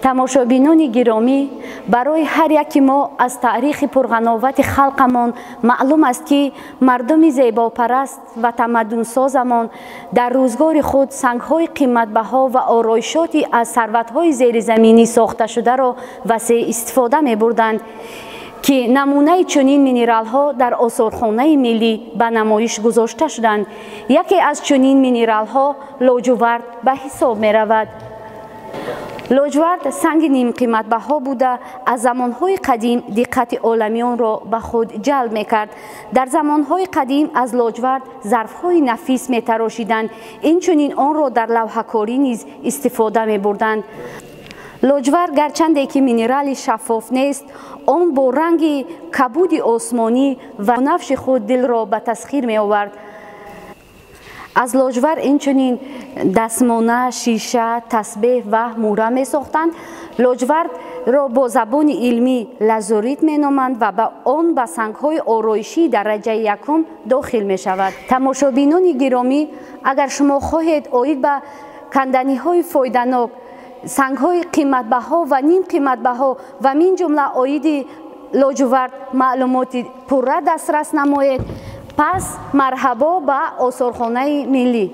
Тамошобинони гиромӣ, барои ҳар яки мо аз таърихи пурғановати халқамон маълум аст, ки мардуми зебопараст ва тамаддунсозамон дар рӯзгори худ сангҳои қиматбаҳо ва ороишоти аз сарватҳои зеризаминӣ сохташударо васеъ истифода мебурданд, ки намунаи чунин минералҳо дар осорхонаи миллӣ ба намоиш гузошта шуданд. Яке аз чунин минералҳо лоҷувард ба ҳисоб меравад. Лоҷвард санги нимқиматбаҳо буда, аз замонҳои қадим диққати оламиёнро ба худ ҷалб мекард. Дар замонҳои қадим аз лоҷвард зарфҳои нафис метарошиданд, инчунин онро дар лавҳакорӣ низ истифода мебурданд. Лоҷвард гарчанде ки минерали шаффоф нест, он бо ранги кабуди осмонӣ ва нафши худ дилро ба тасхир меовард. Аз лоҷвард инчунин дастмона, шиша, тасбеҳ ва мӯра месохтанд. Лоҷвардро бо забони илмӣ лазурит меноманд ва ба он ба сангҳои ороишии дараҷаи якум дохил мешавад. Тамошобинони гиромӣ, агар шумо хоҳед оид ба канданиҳои фоиданок, сангҳои қиматбаҳо ва нимқиматбаҳо ва мин ҷумла оиди лоҷувард маълумоти пурра дастрас намоед, пас марҳабо ба осорхонаи миллӣ.